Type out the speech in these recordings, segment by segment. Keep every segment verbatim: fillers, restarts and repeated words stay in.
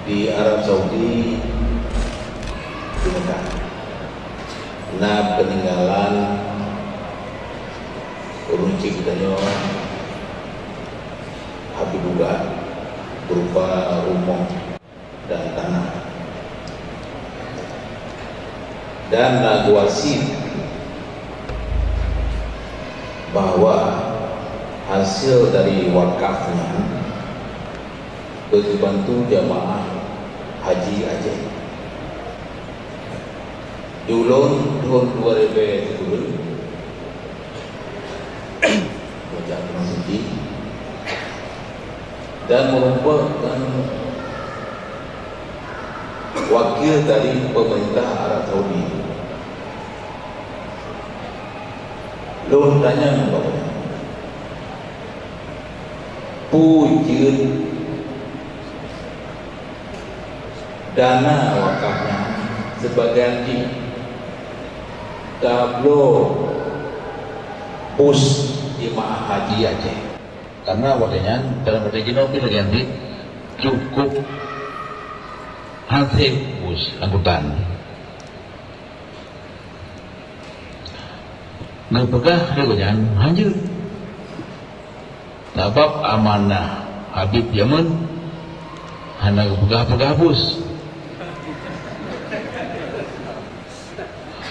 Di Arab Saudi, di Mekah, na peuninggalan ureueng chik geutanyoe Habibullah, berupa rumoh dan tanah. Dan na geuwasiet bahwa hasil dari wakaf nyan beujeubantu jamaah haji Aceh. Di ulôn thôn dua ribèe sikureueng, bocah Gunong Sinti, dan merupakan wakil dari pemerintah Arab Saudi. Lôn tanyong bak gobnyan, peue jeuet dana wakaf nyan sebagai jih tabloe bus jeumaáh haji Aceh. Karena watèe nyan, dalam watèe jinoe pih lagèe nyan cukôp han sép bus angkutan. Geupeugah lé gobnyan han jeuet. Sabab amanah Habib jameun hana geupeugah-peugah bus.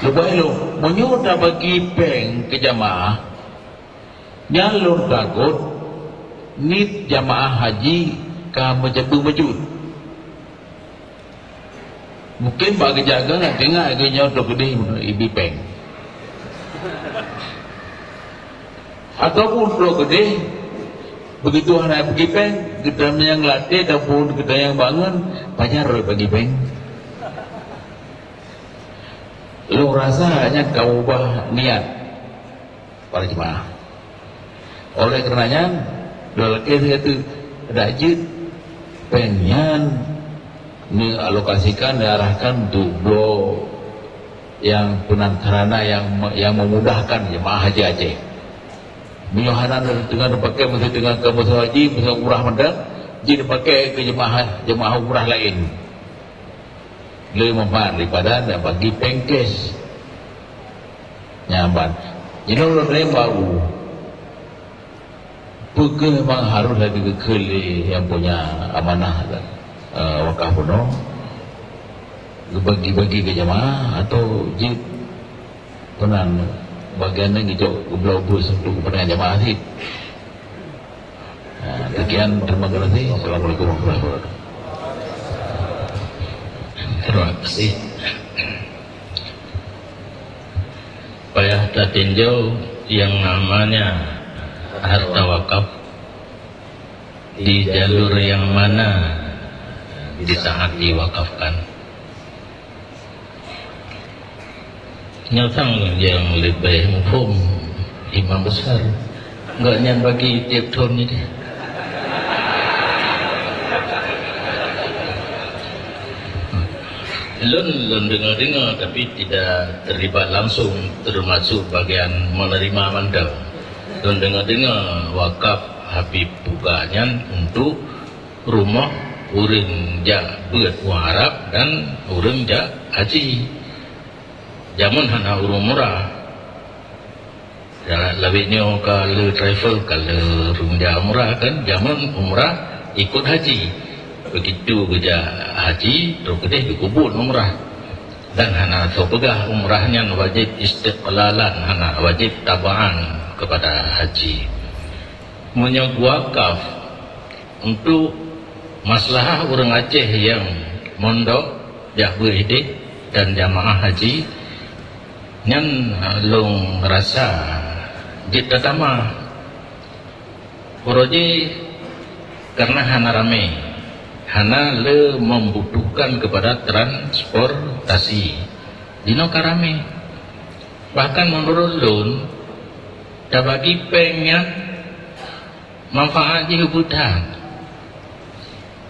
Leubèh lom, meunyoe tabagi pèng keu jamaah, nyan lôn takot niet jamaah haji ka meucabu meucut. Mungken bak geujaga na teuingat geuh nyoe trok keudeh ibi pèng. Ataupun trok keudeh, begitu hana ibi pèng, geutanyoe nyang latih ataupun geutanyoe nyang bangon, pajan rot bagi pèng. Lôn rasa nyan ka ubah niat para jeumaáh. Oleh karena nyan, lôn lakèe lagèe nyan, dak jeuet pèng nyan neualokasikan, neuarahkan untuk bloe nyang peunan sarana nyang, nyang memudahkan jeumaáh haji Aceh. Meunyoe hana teungoh neupaké, meusé teungoh keu meuseue haji, meuseue umrah mantong, jeuet neupaké keu jeumaáh, jeumaáh umrah laén. Lé manfaat daripada neubagi pèng cash. Nyan ban. Jinoe lôn rem baru. Peu kheueh memang harôh laju geukheun lé nyang punya amanah, eh, wakaf bunoe? Geubagi-bagi keu jamaah atau jeuet peunan bagian nyan geujok geubloe bus untuk keupentingan jamaah cit? Ha, demikian, terima kasih. Assalamualaikum warahmatullahi wabarakatuh. Terima kasih. Payah tatinjau yang namanya harta wakaf di jalur yang mana di saat diwakafkan. Nyoe sang nyang leubeh muphom imam besar. Gobnyan bagi tiep thon nyoe. Lôn, lôn deungoe-deungoe, tapi tidak terlibat langsung, termasuk bagian menerima mantong. Lôn deungoe-deungoe wakaf Habib Puga nyan untuk rumoh ureueng jak beuet u Arab dan ureueng jak haji. Jameun hana ureueng umrah. Ya, lawét nyoe ka le travel, ka le ureueng jak umrah kan, jameun umrah ikot haji. Begitu geujak haji, trok keudeh geukubon umrah. Dan hana soe peugah umrah nyan wajéb istiqlalan, hana, wajéb tabaan kepada haji. Meunyoe wakaf untuk maslahah ureueng Aceh nyang mondok jak beuet idéh dan jamaah haji, nyan, ha, lôn rasa jeuet tatamah. Uroe jih karena hana ramé, hana le membutuhkan kepada transportasi. Jinoe ka ramé. Bahkan menurut lôn, tabagi péng nyan manfaat jih ubit that.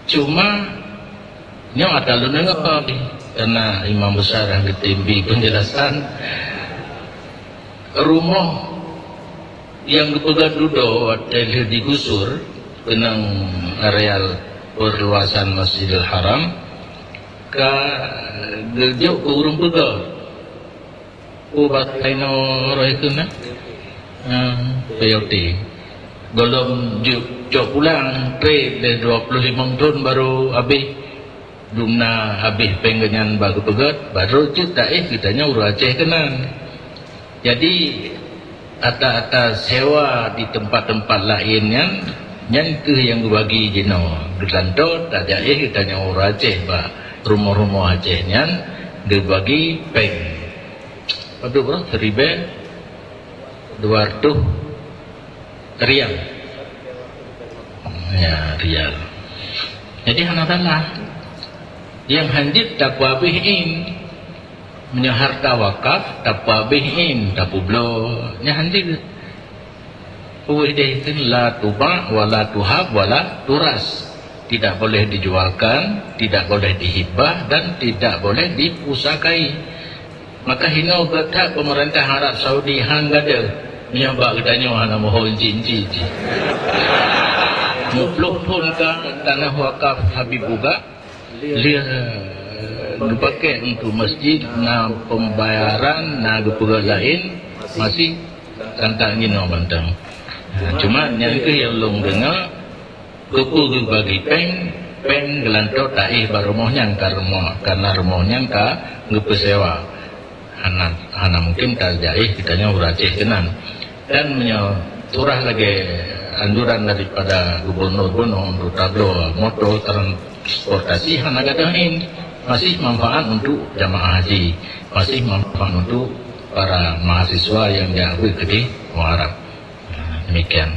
Cuma, nyoe ata lôn deungoe, karena imam besar nyang geuteubiet penjelasan, rumoh nyang geupeugah dudoe watèe lheueh digusur keunong areal perluasan Masjidil Haram ka geujok keu ureuëng peugöt. Peue bahasa inoe roh ikheun na? Ha, P O T. Gohlom jeuet cok pulang, trép lé dua puluh limong thon barô habéh. Dumna habéh péng geuhnyan bak geupeugöt, barô jeuet taéh geutanyoe ureuëng Aceh keunan. Jadi, ata-ata sewa di teumpat-teumpat laén nyan, nyan kheueh nyang geubagi jinoe. Geutanyoe tajaéh geutanyoe ureuëng Aceh bak rumoh-rumoh Aceh nyan geubagi péng. Padub roh? Siribèe dua reutôh rial. Ya, rial. Jadi hana salah. Nyang hanjeuet tapeuhabéh in. Meunyoe harta wakaf tapeuhabéh in, tapeubloe, nyan hanjeuet. Peue deh itu, la tuba', wa la tuhab, wa la turas. Tidak boleh dijualkan, tidak boleh dihibah, dan tidak boleh dipusakai. Maka hinoe geuh that peumeurintah Arab Saudi han gadôh, meunyoe bak geutanyoe hana meuho inci-inci jih. Meuploh thon ka tanoh wakaf Habib Uga, lheueh geupakèk untuk masjid, na pembayaran, na geupeugöt laén, masih tantang jinoe mantong. Cuma nyan kheueh nyang lôn deungoe, Keupeue geubagi péng, péng geulantoe taéh bak rumoh nyan ka rumoh, karena rumoh nyan ka geupeusewa. Hana, hana mungkin tajaéh geutanyoe ureuëng Aceh keunan. Dan meunyoe surah lagèe anjuran daripada gubernur bunoe untuk tabloe moto transportasi hana gadôh in, masih manfaat untuk jamaah haji, masih manfaat untuk para mahasiswa nyang jak beuet keudéh Muharram. Demikian.